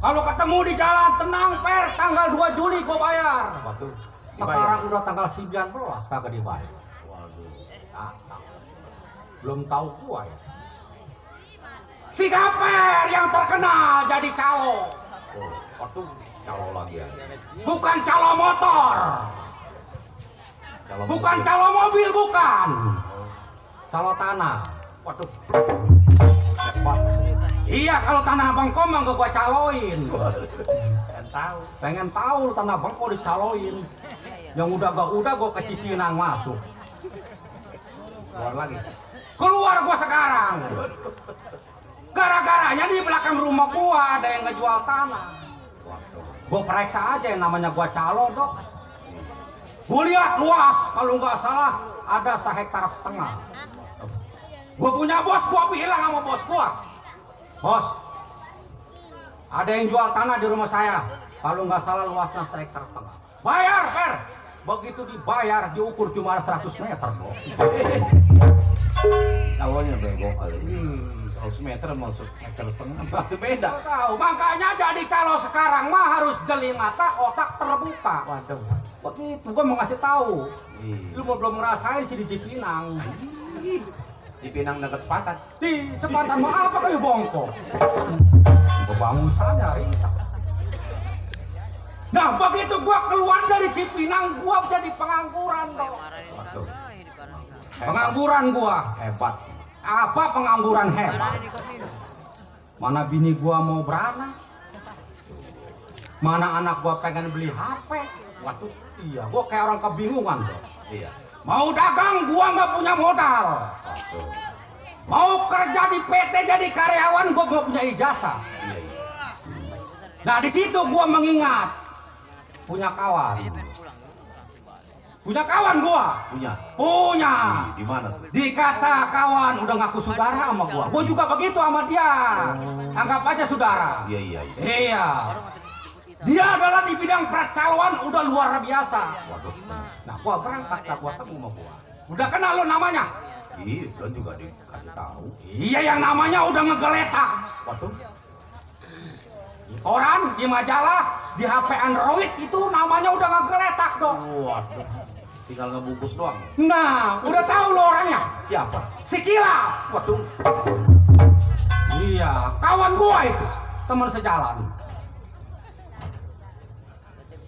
Kalau ketemu di jalan tenang per, tanggal 2 Juli gua bayar. Sekarang udah tanggal 19 kagak dibayar. Belum tahu gua ya. Si Gaper yang terkenal jadi calo. Waduh, calo lagi ya. Bukan calo motor. Bukan calo mobil, bukan. Calo tanah. Waduh. Iya, kalau tanah Abang Komang gua caloin. Pengen tahu lu tanah Abang kok dicaloin. Yang udah gua ke Cipinang masuk. Keluar lagi. Keluar gua sekarang. Gara-garanya di belakang rumah gua ada yang ngejual tanah. Gua periksa aja yang namanya gua calo, Dok. Gua lihat luas, kalau nggak salah ada 1,5 hektar. Gua punya bos, gua bilang sama bos gua, bos, ada yang jual tanah di rumah saya. Kalau nggak salah luasnya 1,5 hektar. Bayar, per. Begitu dibayar, diukur cuma 100 meter, Dok. Calonya bego kali. 100 meter masuk 1,5 meter itu beda. Tahu, makanya jadi calo sekarang mah harus jeli mata, otak terbuka. Waduh. Begitu, gua mau ngasih tahu. Lu mau belum ngerasain sih di Cipinang. Cipinang dekat Sepatan. Di Sepatan mau apa kayu bongkok? Kebangusannya risak. Nah, begitu gua keluar dari Cipinang, gua jadi pengangguran, dong. Pengangguran gua. Hebat. Apa pengangguran hebat? Mana bini gua mau beranak? Mana anak gua pengen beli HP? Waduh. Iya, gua kayak orang kebingungan, dong. Iya. Mau dagang, gua nggak punya modal. Waduh. Mau kerja di PT jadi karyawan, gua nggak punya ijazah. Iya, iya. Nah, di situ gua mengingat punya kawan. Punya kawan gua. Punya. Di mana tuh? Dikata kawan udah ngaku saudara sama gua. Gua juga begitu sama dia. Anggap aja saudara. Iya, iya, iya. Iya. Dia adalah di bidang percaloan udah luar biasa. Waduh. Nah, gua berangkat, gua ketemu sama gua. Udah kenal lo namanya? Iya, dan juga dikasih tahu. Iya, yang namanya udah ngegeletak. Waduh. Di koran, di majalah, di HP Android itu namanya udah ngegeletak, dong. Waduh. Tinggal ngebungkus doang. Nah, udah tahu lo orangnya? Siapa? Si Kila. Waduh. Iya, kawan gua itu, teman sejalan.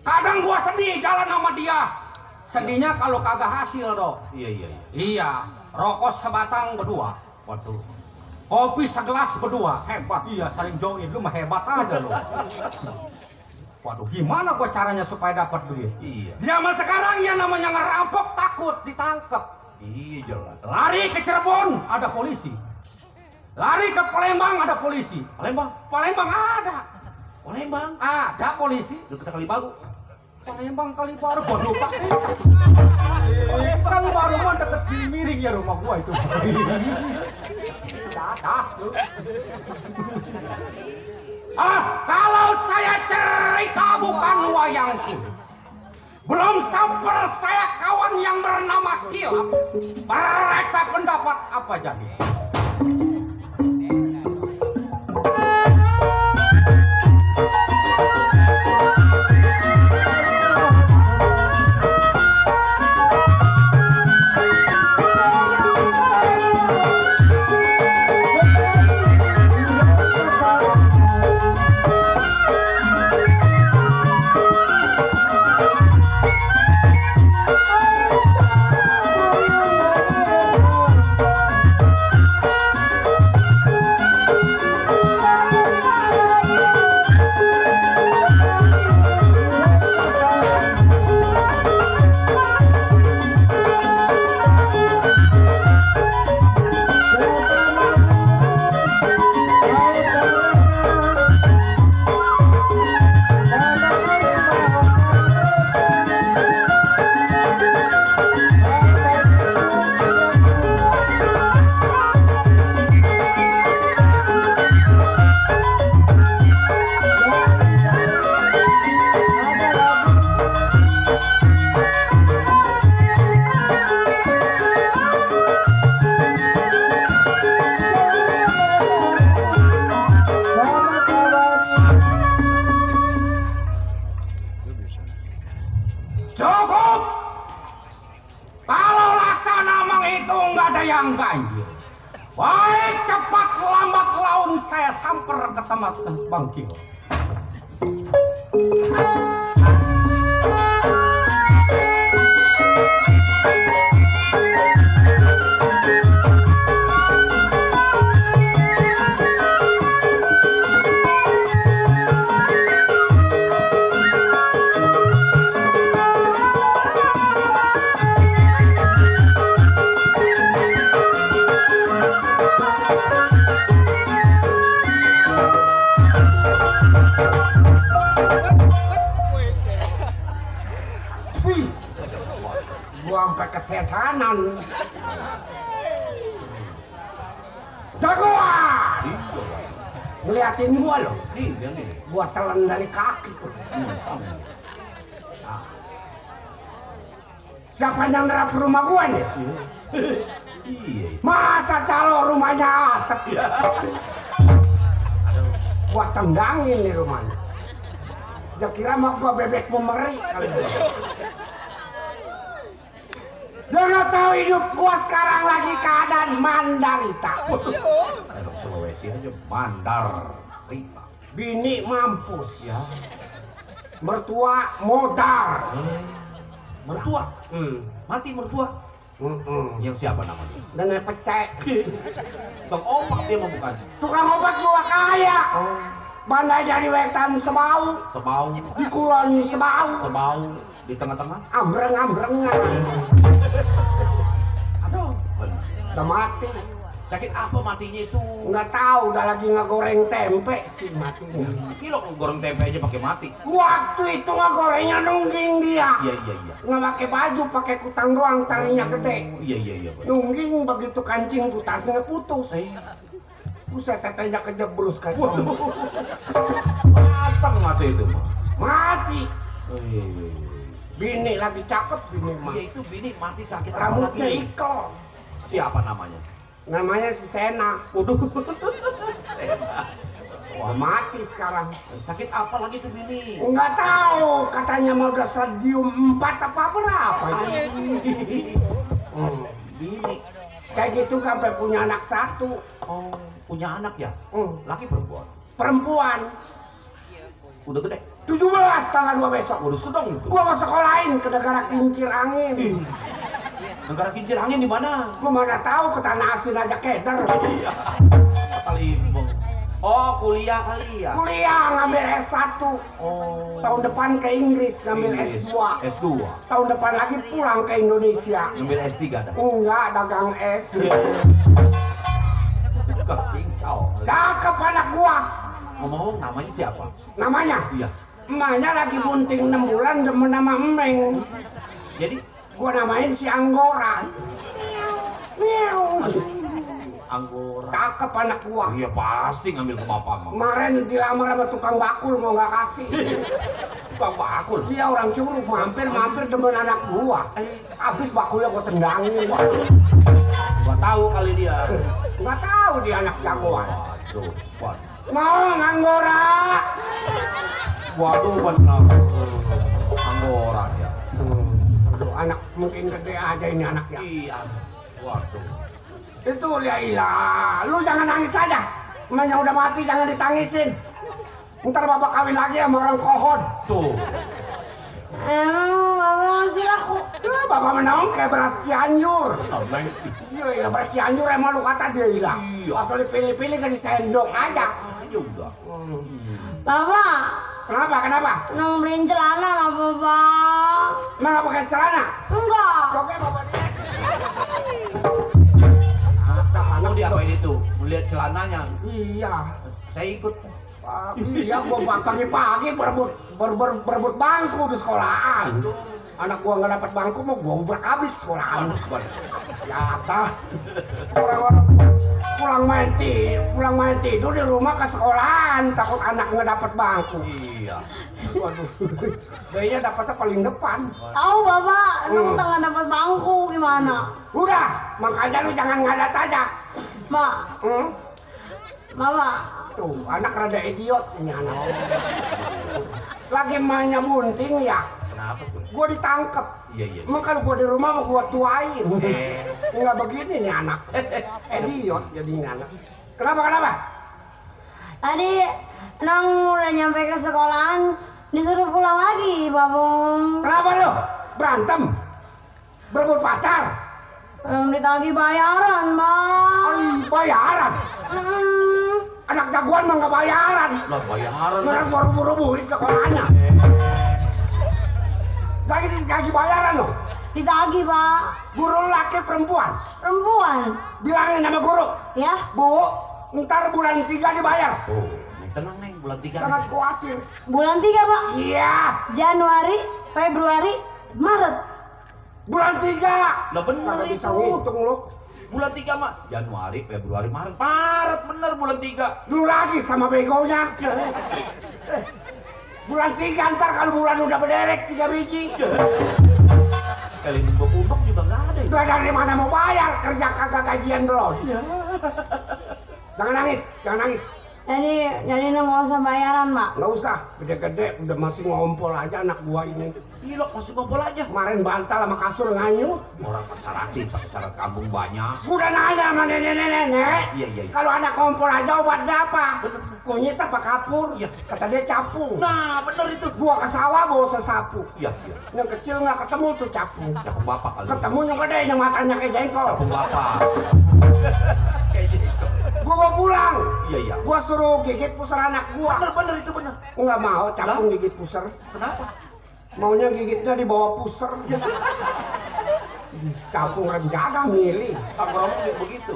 Kadang gua sedih jalan sama dia. Sedihnya kalau kagak hasil, dong. Iya, iya, iya. Iya, rokok sebatang berdua. Waduh. Kopi segelas berdua. Hebat. Iya, saling join. Lu mah hebat aja lo. Waduh, gimana gua caranya supaya dapat duit? Iya. Zaman sekarang yang namanya ngerampok takut ditangkap. Iya, jelas. Lari ke Cirebon ada polisi. Lari ke Palembang ada polisi. Palembang. Palembang ada. Palembang. Ada polisi. Dekat Kalibaru. Palembang Kalibaru gua lupa. Kalibaru mah deket miring ya rumah gua itu. Kalau saya cerita bukan wayangku. Belum sampai saya kawan yang bernama Kilap. Periksa pendapat apa jadi? saya samper ke tempat Bang Kio. Gua sampai kesetanan. Jagoan. Ngeliatin gua loh. Gua telan dari kaki. Siapa yang nerap rumah gua nih? Masa calo rumahnya atap? Gua tendangin nih rumahnya. Dia kira mah gua bebek memeri kali ini. Dia nggak tahu hidup gua sekarang lagi keadaan Mandarita. Kalau Sulawesi aja Mandarita. Bini mampus ya. Mertua modar. Mertua? Mati mertua? Yang siapa namanya? Dengan pecek. Bang Opak dia mau bukan? Tukang obat gua kaya. Bandai jadi wetan sebau. Sebau. Di kulon sebau. Sebau. Di tengah-tengah? Ambreng-ambrengan. Aduh. Udah mati. Sakit apa matinya itu? Nggak tahu, udah lagi ngegoreng tempe sih matinya. Kilo goreng tempe aja pakai mati. Waktu itu ngegorengnya nungging dia. Iya. Nggak pakai baju, pakai kutang doang, talinya gede. Iya. Nungging begitu kancing kutasnya putus. Buset, tetenya kejebrus kan. Matang mati itu mah. Mati. Iya. Bini lagi cakep bini mah. Iya itu bini mati sakit. Rambutnya iko. Siapa namanya? Namanya si Sena. Waduh. Wah, mati sekarang. Sakit apa lagi tuh bini? Nggak tahu, katanya mau udah stadium 4 apa berapa sih. Bini. Kayak gitu sampai punya anak satu. Oh, punya anak ya? Laki perempuan? Perempuan. Udah gede? 17 tanggal 2 besok. Udah sedang itu. Gua mau sekolahin ke negara kincir angin. Negara kincir angin di mana? Lu mana tahu, ke tanah asin aja keder. Iya. Kali oh, kuliah kali ya? Kuliah ngambil S1. Oh. Tahun depan ke Inggris ngambil S2. S2. Tahun depan lagi pulang ke Indonesia. Ngambil S3 ada? Enggak, dagang es. Tukang cincau. Cakep anak gua. Ngomong namanya siapa? Namanya? Iya. Emaknya lagi bunting 6 bulan demen nama Emeng. Jadi? Gua namain si Anggora. Miau. Anggora. Cakep anak gua. Iya pasti ngambil ke bapak mah. Kemarin dilamar sama tukang bakul mau nggak kasih. Tukang bakul? Iya orang Curug, mampir demen anak gua. Abis bakulnya gua tendangin. Gua tahu kali dia. Nggak tahu dia anak jagoan. Waduh. Mau Anggora. Waduh benar. Anggora ya. Aduh, anak mungkin gede aja ini anaknya. Iya. Waduh. Itu ya ilah, lu jangan nangis saja. Emaknya udah mati jangan ditangisin. Ntar bapak kawin lagi sama orang kohon. Tuh. Emang bapak ngasih laku? Tuh bapak menaung kayak beras Cianjur. Neng. Iya beras Cianjur emang lu kata dia ilah. Iya. Asal dipilih-pilih ke disendok aja. Ya udah. Bapak, Kenapa? nang beliin celana lah bapak. Emang nggak pakai celana? Enggak. Coba bapak lihat. Mau diapain itu? Melihat celananya. Iya. Saya ikut. Iya, gua pagi-pagi berebut bangku di sekolahan. Anak gua nggak dapat bangku mau gua ubrak-abrik sekolahan. Ya dah. Orang-orang pulang main tidur di rumah ke sekolahan takut anak nggak dapat bangku. Iya. Waduh. Kayaknya dapatnya paling depan. Tahu bapak, nang tengah dapat bangku gimana? Udah, makanya lu jangan ngadat aja. Mak, bapak. Tuh, anak rada idiot ini anak. Lagi mainnya munting ya. Kenapa tuh? Gua ditangkep. Iya. Emang kalau gua di rumah mau gua tuain. Nggak begini nih anak. Idiot jadinya anak. Kenapa? Tadi Nang udah nyampe ke sekolahan disuruh pulang lagi, Babong. Kenapa lo? Berantem? Berebut pacar? Ditagih bayaran, Bang. Bayaran? Anak jagoan mah nggak bayaran. Lah bayaran. Ngerang buru-buruin sekolahnya. Lagi bayaran lo? Ditagih, Pak. Guru laki perempuan? Perempuan. Bilangin nama guru. Ya. Bu, ntar bulan 3 dibayar. Oh, tenang Neng, bulan 3. Jangan khawatir. Bulan 3, Pak. Iya. Januari, Februari, Maret. Bulan 3. Lah bener Kagak bisa itu. ngitung lo. Bulan 3 mah Januari, Februari, Maret. Maret bener bulan 3. Dulu lagi sama begonya. Bulan 3 ntar kalau bulan udah berderek 3 biji. Kali numpuk-numpuk juga nggak ada. Gak dari mana mau bayar, kerja kagak gajian belum. Jangan nangis, jangan nangis. Jadi nggak usah bayaran, Mak. Nggak usah, gede-gede udah masih ngompol aja anak gua ini. Iya lo masih ngobrol aja. Kemarin bantal sama kasur nganyut. Orang pasaratin pakai syarat kampung banyak. Gua udah nanya sama nenek-nenek. Iya. Kalau anak kompol aja obatnya apa? Kunyit apa kapur? Iya. Kata dia capung. Nah bener itu. Gua ke sawah bawa sesapu. Iya. Yang kecil nggak ketemu tuh capung. Capung bapak kali. Ketemu yang gede yang matanya kayak jengkol. Capung bapak. Kayak gitu. Gua mau pulang. Iya. Gua suruh gigit pusar anak gua. Bener itu bener. Nggak mau capung gigit pusar. Kenapa? Maunya gigitnya di bawah pusar. Capung rencana milih. Tangkrong begitu.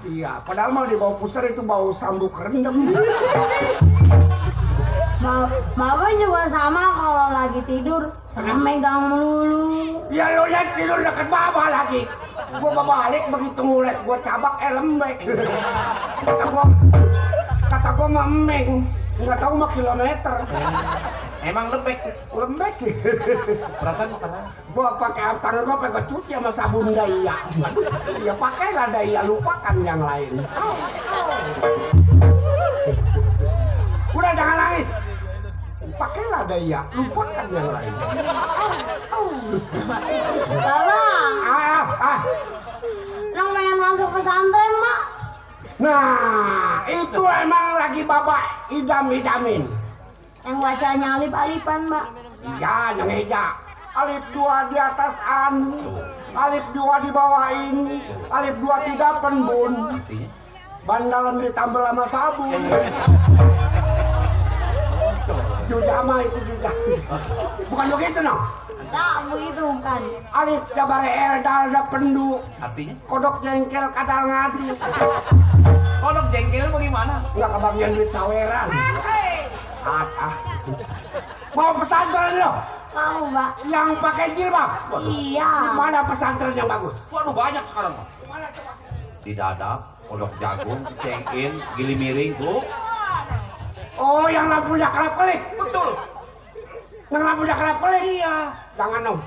Iya, padahal mau di bawah pusar itu bau sambuk rendem. Mama juga sama kalau lagi tidur senang megang melulu. Ya lo lihat tidur deket bawah lagi. Gua balik begitu ngulet, gua cabak lembek. Kata gua mah emeng, nggak tahu mah kilometer. Emang Lembek sih. Perasaan makan Gua pakai tangan gua pakai cuci sama sabun daya. Ya pakailah daya, lupakan yang lain. Udah jangan nangis. Pakailah daya, lupakan yang lain. Baba, Nang pengen masuk pesantren, Mak. Nah, itu emang lagi bapak idam-idamin. Yang bacanya alif-alifan, Mbak. Iya, yang eja. Alif 2 di atas an, alif 2 di bawain, alif 2 3 penbun. Ban dalam ditambal sama sabun. Jujama itu juga. Bukan begitu, no? Enggak, begitu kan. Alif jabare el dalda pendu. Artinya? Kodok jengkel kadal ngadu. Kodok jengkel bagaimana? Enggak kebagian duit saweran. Mau pesantren lo? Mau, Mbak. Yang pakai jilbab? Iya. Di mana pesantren yang bagus? Waduh banyak sekarang Pak. Di Dadap, Kodok Jagung, Cengkin, Gili Miring tuh. Oh, yang lampunya kelap-kelip? Betul. Yang lampunya kelap-kelip? Iya. Jangan dong.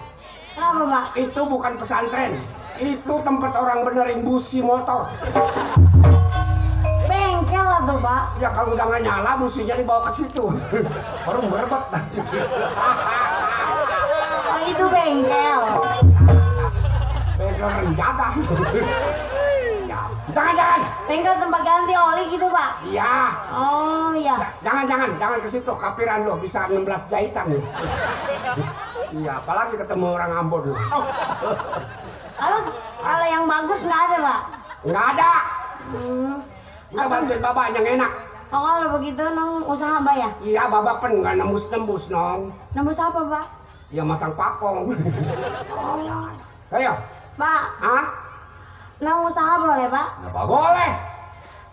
Kenapa, Mbak? Itu bukan pesantren. Itu tempat orang benerin busi motor. Bengkel lah tuh, Pak. Ya kalau udah nggak nyala, businya dibawa ke situ. Baru merebet. Oh, itu bengkel. Bengkel renjada. Jangan. Bengkel tempat ganti oli gitu, Pak. Iya. Oh, iya. Jangan ke situ. Kapiran lo bisa 16 jahitan. Iya, apalagi ketemu orang Ambon. Terus kalau yang bagus nggak ada, Pak? Nggak ada. Udah bantuin bapak yang enak. Oh, kalau begitu nong usaha, Mbak ya? Iya, bapak pen nggak nembus nong. Nembus apa, Pak? Ya masang pakong. Oh. Ayo. Pak, Hah? nong usaha boleh, Pak? Boleh.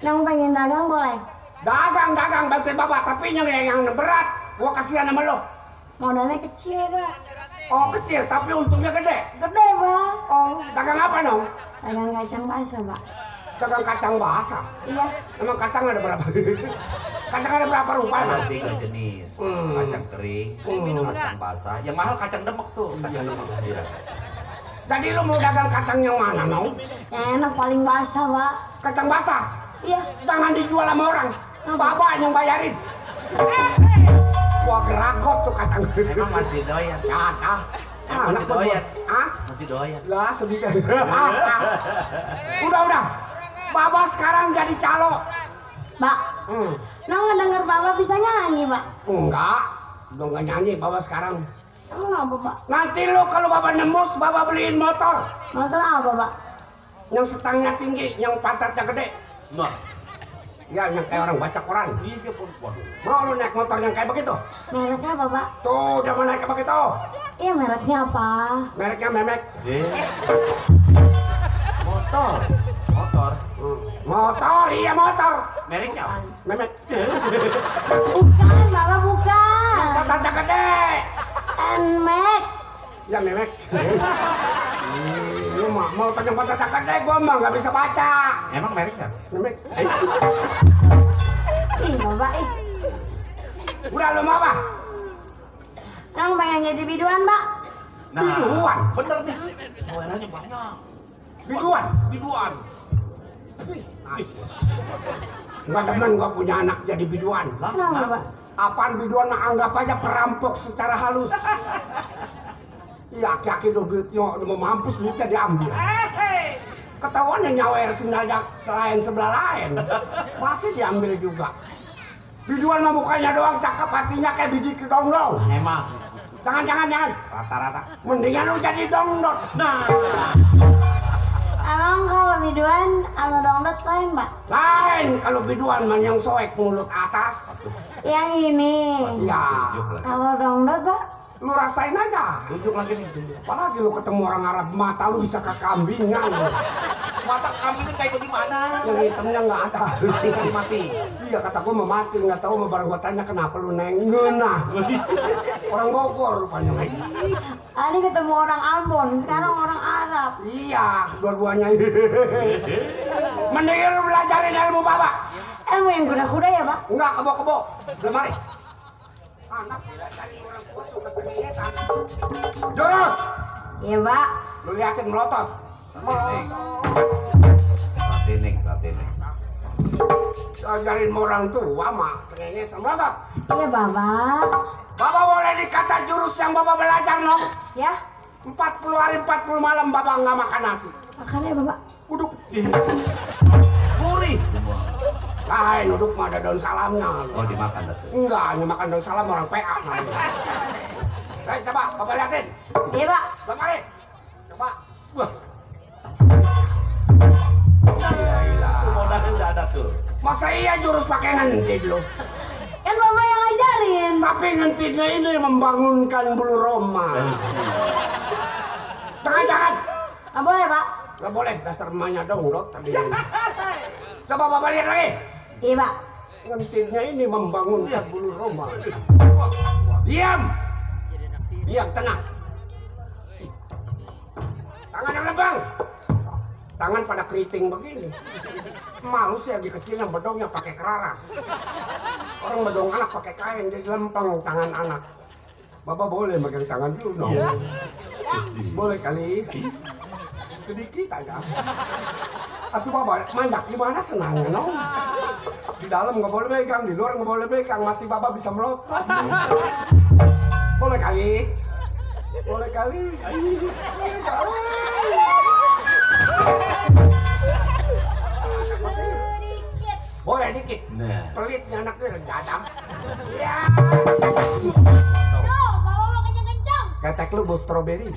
Nong pengen dagang boleh? Dagang bantuin bapak. Tapi yang berat. Gua kasihan sama lo. Modalnya kecil, Pak. Oh kecil, tapi untungnya gede. Gede, Pak. Oh, dagang apa nong? Dagang kacang basah, Pak. Dagang kacang basah. Iya. Emang kacang ada berapa? Kacang ada berapa rupa? Ada 3 jenis. Kacang kering, kacang basah. Yang mahal kacang demek tuh. Kacang demek. Iya. Jadi lu mau dagang kacang yang mana, Nong? Yang enak paling basah, Pak. Kacang basah? Iya. Jangan dijual sama orang. Bapak yang bayarin. Wah, geragot tuh kacang. Emang masih doyan? Ada. Masih doyan? Hah? Masih doyan? Lah, sedikit. Udah. Bapak sekarang jadi calo. Pak. Nang ngedenger Bapak bisa nyanyi, Pak? Enggak, udah nggak nyanyi Bapak sekarang. Emang apa, Pak? Nanti lo kalau Bapak nembus, Bapak beliin motor. Motor apa, Pak? Yang setangnya tinggi, yang pantatnya gede. Nah, Ya, yang kayak orang baca koran. iya pun. Mau lu naik motor yang kayak begitu? Mereknya apa, Pak? Tuh, udah mau naik kayak begitu. Iya, mereknya apa? Mereknya Memek. Motor. Motor, iya motor. Mereknya apa? Memek. Bukan, Bapak, bukan. Pantatnya gede. Nmax. Ya Memek. Lu mah motor yang pantatnya gede, gua mah nggak bisa baca. Emang mereknya? Memek. Ih, Bapak, ih. Udah lu mau apa? Nang pengen jadi biduan, Pak? Biduan? Bener nih. Suaranya banyak. Biduan? Biduan. Nggak demen gua punya anak jadi biduan. Kenapa, Pak? Apaan biduan mah anggap aja perampok secara halus. Iya, aki-aki duitnya udah mau mampus, duitnya diambil. Ketahuan yang nyawer sendalnya selain sebelah lain, masih diambil juga. Biduan mah mukanya doang cakep, hatinya kayak biji kedonglong. Emang. Jangan. Rata-rata. Mendingan lu jadi dongdot. Nah. Emang kalau biduan sama dongdot lain, Pak? Lain kalau biduan mah yang soek mulut atas. Yang ini. Iya. Kalau dongdot, Pak? Lu rasain aja. Tunjuk lagi nih. Tunjuk. Apalagi lu ketemu orang Arab, mata lu bisa kekambingan. Mata kambing itu kayak bagaimana? Yang hitamnya nggak ada. Mati. Iya, kata gua mau mati, nggak tahu mau bareng gua tanya kenapa lu nenggenah. Orang Bogor rupanya lagi. Tadi ketemu orang Ambon, sekarang orang Arab. Iya, dua-duanya. Mendingan lu belajarin ilmu Bapak. Ilmu yang kuda-kuda ya, Pak? Enggak, kebo-kebo. Udah mari. Anak belajarin orang tua suka kenyetan. Jurus! Iya, Pak. Lu liatin melotot. Latinik. Ajarin orang tua mah kenyetan melotot. Iya, Bapak. Bapak boleh dikata jurus yang Bapak belajar, no? Ya, 40 hari 40 malam Bapak nggak makan nasi. makannya Bapak. Uduk. Gurih. Lain uduk mah ada daun salamnya. Oh, dimakan dah. Enggak, hanya makan daun salam orang PA namanya. Coba, Bapak liatin. Iya, Pak. Bapak mari. Coba. Wah, Gila. modalnya udah ada tuh. Masa iya jurus pakai ngentid lo? Kan Bapak yang ngajarin. Tapi ngentidnya ini membangunkan bulu Roma. Jangan. Ah, boleh, Pak? Gak boleh, dasar emaknya dongdot tadi. Coba Bapak lihat lagi. Iya, Pak. Ngentidnya ini membangunkan bulu Roma. Diam. Diam, tenang. Tangan yang lebang. Tangan pada keriting begini. Malu sih lagi kecil yang bedongnya pakai keraras. Orang bedong anak pakai kain jadi lempeng tangan anak. Bapak boleh megang tangan dulu dong. Boleh kali. Sedikit aja. Atuh Bapak manjak di mana senangnya no? Di dalam nggak boleh megang, di luar nggak boleh megang, mati Bapak bisa melotot. Boleh kali. Boleh kali. Boleh dikit. Nah. Pelitnya anaknya dadah. Ya. Yo, Bapak kencang-kencang. Ketek lu bos stroberi.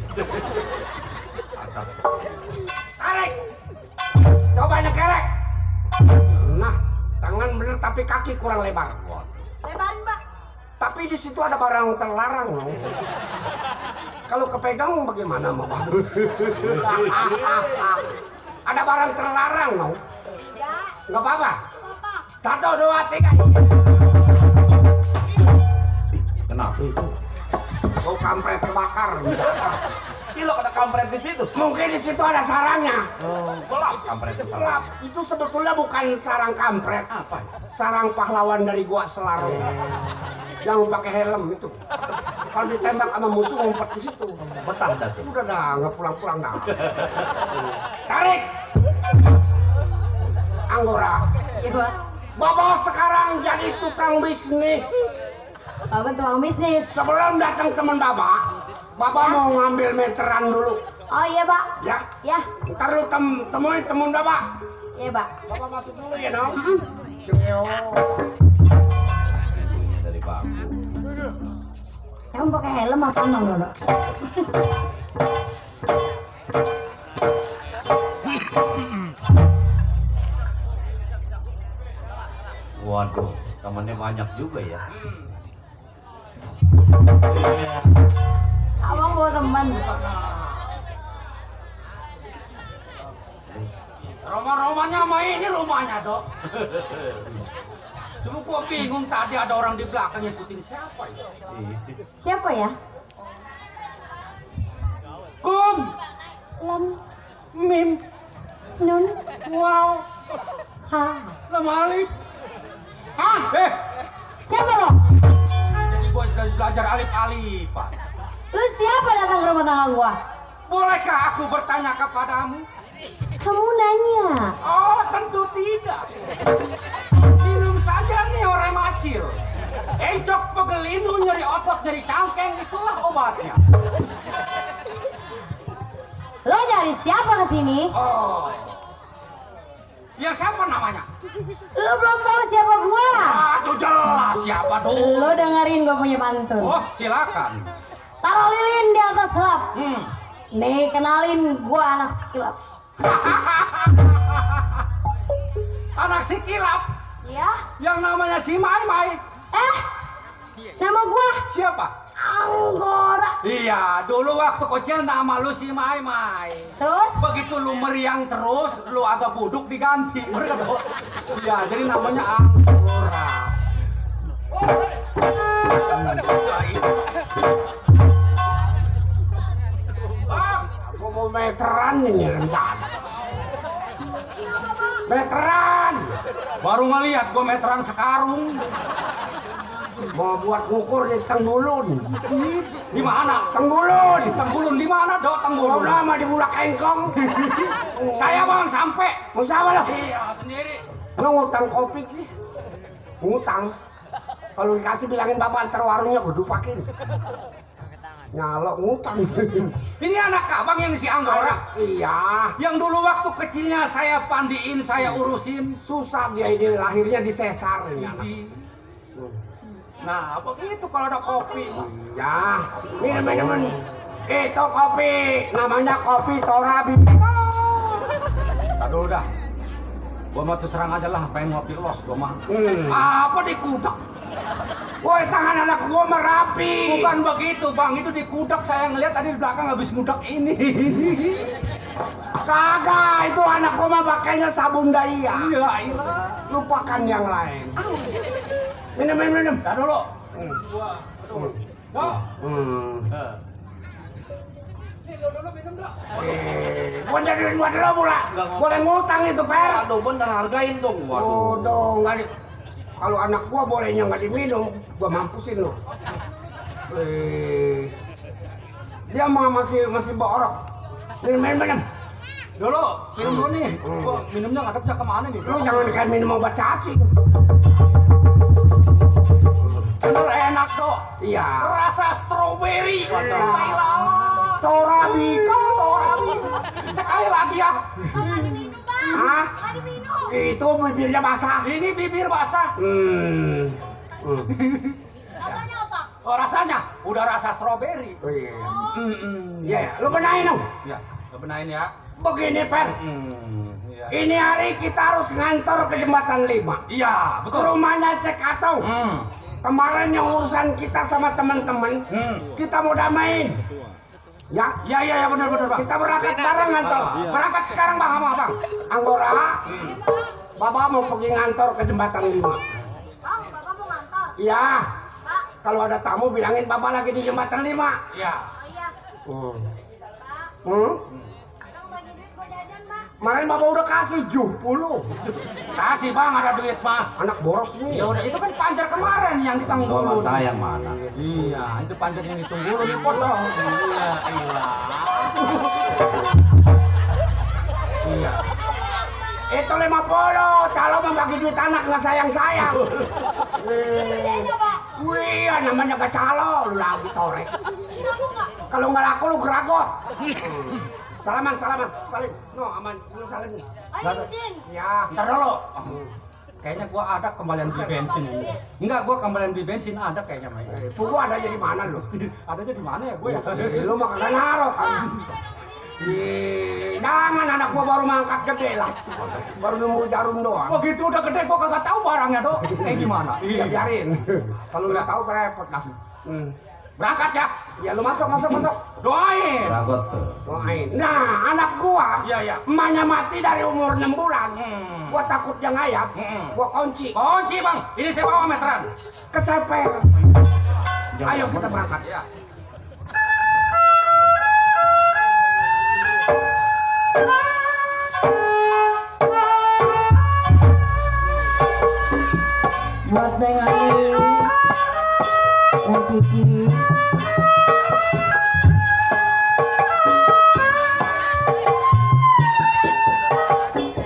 Tarik. Coba nyekerek. Nah, tangan bener tapi kaki kurang lebar. Lebarin, Pak. Tapi di situ ada barang terlarang, no? Kalau kepegang bagaimana, Mbak? Ada barang terlarang, no? Enggak. Nggak apa-apa. Apa? 1, 2, 3. Kenapa itu? Oh, kampret kebakar. Kilo ada kampret di situ. Mungkin di situ ada sarangnya. Oh, gelap kampret itu salah. Gelap. Itu sebetulnya bukan sarang kampret. Apa? Sarang pahlawan dari gua Selarong. Yang pakai helm itu. Kalau ditembak sama musuh ngumpet di situ. Betah dah tuh. Udah dah, nggak pulang-pulang dah. Tarik. Anggora. Iya, Pak. Bapak sekarang jadi tukang bisnis. Bapak tukang bisnis. Sebelum datang teman Bapak mau ngambil meteran dulu. Oh, iya, Pak. Ya. Ya. Ntar lu temuin temen Bapak. Iya, Pak. Bapak masuk dulu ya, no? Pintunya dari bambu. Emang pakai helm apa enggak, Dodo? Waduh, temannya banyak juga ya. Abang bawa teman. Roman-romannya sama ini rumahnya, Dok. Cuma gua bingung tadi ada orang di belakang ngikutin siapa ya? Siapa ya? Kum, Lam, Mim, Nun, wow, ha. Lam Alif. Ah, siapa lo? Jadi gua belajar alif-alifan. Lu siapa datang ke rumah tangga gua? Bolehkah aku bertanya kepadamu? Kamu nanya. Oh, tentu tidak. Minum saja nih orang masil. Encok pegelinu, nyeri otot, nyeri cangkeng, itulah obatnya. Lo nyari siapa kesini? Oh, ya siapa namanya? Lo belum tahu siapa gua. Aduh jelas siapa dong. Lo dengerin gua punya pantun. Oh, silakan. Taruh lilin di atas lap. Nih, kenalin gua anak sekilap. Anak si kilap Iya? yang namanya si Mai. Nama gua Siapa? Anggora. Iya, dulu waktu kecil nama lu si Mai. Terus? Begitu lu meriang terus, lu agak buduk diganti. Bener dong? Iya, jadi namanya Anggora. Bang, gua mau meteran ini rendah. Meteran. Baru ngeliat gua meteran sekarung. Mau buat ngukur di Tenggulun. Di mana? Tenggulun. Tenggulun di mana, Dok? Mau Tenggulun. lama di Bulak Engkong. Saya Bang sampai. Mau siapa lo? Iya, sendiri. Lo ngutang kopi ki? Ngutang. Kalau dikasih bilangin bapak antar warungnya gue dupakin. Nyalok ngutang. Ini anak abang yang si Anggora. Iya. Yang dulu waktu kecilnya saya pandiin, saya urusin. Susah dia ini lahirnya di sesar ini anak. Nah, begitu kalau ada kopi. Ya, minum. Itu kopi, namanya kopi Torabi. Aduh dah. Gua mah tuh serang aja lah, pengen ngopi los gua mah. Apa dikudak? Woi, tangan anak gua merapi. Bukan begitu, Bang. Itu dikudak, saya ngeliat tadi di belakang habis ngudak ini. Kagak, itu anak gua mah pakainya sabun daya. Ya, iya. Lupakan yang lain. Minum. Dah dulu. Gua, aduh. Dah. Nih, lo dulu minum dah. Gua jadi buat lo pula. Boleh ngutang itu, Per. Aduh, bener hargain dong. Oh, dong, nggak di... Kalau anak gua bolehnya nggak diminum, gua mampusin lo. Dia masih borok. Minum. Dulu, minum dulu nih. Gua minumnya ngadepnya kemana nih? Lu jangan kayak minum obat cacing. Bener enak, Dok. Iya. Rasa stroberi. Torabi. Sekali lagi ya. Nggak diminum, Bang. Hah? Nggak diminum. Itu bibirnya basah. Ini bibir basah. Rasanya apa? Oh, rasanya udah rasa stroberi. Oh iya. Iya, lu benahin dong. Ya, kebenain ya. Begini, Per. Iya. Ini hari kita harus ngantor ke Jembatan 5. Iya, Ke betul. rumahnya Cek Atau. Kemarin yang urusan kita sama teman-teman, kita mau damain. Ya, Ya, benar, Bang. kita berangkat bareng ngantor. Berangkat sekarang, Bang, sama Abang. Anggora, Bapak mau pergi ngantor ke Jembatan 5. Bang, Bapak mau ngantor. Iya, Pak, kalau ada tamu bilangin Bapak lagi di Jembatan 5. Ya. oh iya. Hmm? Abang bagi duit gua jajan, Pak. Kemarin Bapak udah kasih 70. Kasih, Bang, ada duit mah. Anak boros ini. Ya udah, itu kan panjar kemarin yang Bapak ditanggung. saya yang mana? Iya, itu panjar yang ditunggu nih, potong. Iya. Itu 50, calo membagi duit anak nggak sayang-sayang. Gedenya, Pak. Wih, namanya gak calo, lu lagi torek. Ini laku nggak? Kalau nggak laku lu geragot. Salaman, salim. No, aman, lu salim. Ayo, izin. Ya, Ntar dulu. Kayaknya gua ada kembalian beli bensin ini. Enggak, gua kembalian beli bensin ada kayaknya, Mai. Itu gua adanya di mana lu? Adanya di mana ya gua ya? Lu mah kagak naruh kan. Jangan anak gua baru mangkat gede lah. Baru nemu jarum doang. Oh gitu udah gede gua kagak tahu barangnya, Dok. Kayak gimana? Iya, biarin. Kalau udah tahu repot dah. Berangkat ya. Ya lu masuk. Doain. Berangkat tuh. Doain. Nah, anak gua, Iya. emaknya mati dari umur 6 bulan. Gua takut dia ngayap. Gua kunci. Kunci, Bang. Ini saya bawa meteran. Kecepet. Ayo kita berangkat. Ya. Buat Neng Ani, Neng Kiki,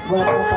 buat